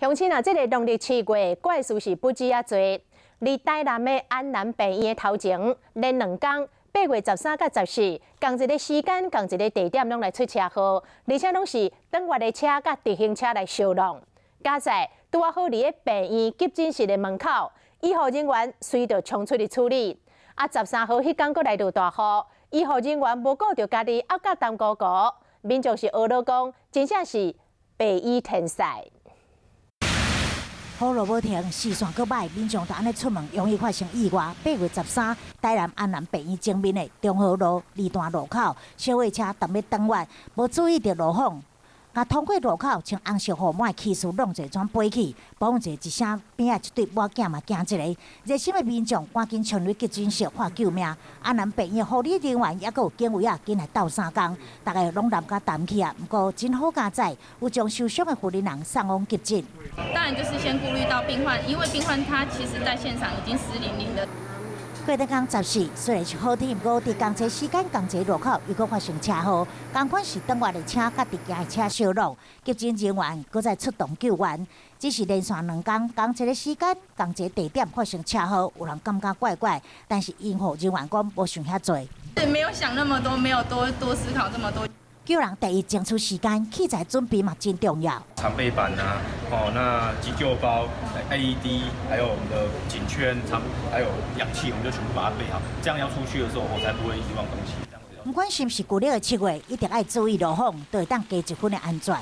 鄉親啊，這个農曆七月怪事是不止遮濟。佇台南的安南病院的頭前，連兩工8月13佮14，仝一个時間、仝一个地點，攏來出車禍，而且攏是轉彎的車佮直行車來相挵。佳哉拄仔好佇咧病院急診室的門口，醫護人員隨著衝出去處理。啊，13號彼工閣來落大雨，醫護人員無顧著家己壓甲澹糊糊，民眾是呵咾講，真正是白衣天使。雨落無停，視線閣䆀，民眾就按呢出門，容易發生意外。8月13，台南安南病院前面的中和路二段路口，小貨車踮咧轉彎，無注意著路況，共通過路口，穿紅色雨帽騎士挵者轉飛去，嘣者一聲，邊仔一對某囝嘛驚一个，熱心的民眾趕緊衝入急診室喊救命。安南病院護理人員抑閣有警衛仔緊來鬥相共，逐个攏淋甲澹去啊。毋過真好佳哉，有將受傷的婦人人送往急診。當然就是先顧慮到病患，因為病患他其實在現場已經濕淋淋的。過轉工14，雖然是好天，毋過佇仝一時間、仝一路口又閣發生車禍，仝款是轉彎的車佮直行的車相挵，急診人員閣再出動救援。只是連續兩工，仝一个時間、仝一個地點發生車禍，有人感覺怪怪，但是醫護人員講無想遐濟。沒有想那麼多，沒有多多思考這麼多。救人第一爭取時間，器材準備嘛真重要。常備板啊，哦，那急救包、AED，還有我們的頸圈、長，還有氧氣，我們就全部把它備好，這樣要出去的時候，我才不會遺忘東西。毋管是毋是舊曆的七月，一定愛注意路況，就會當加一分的安全。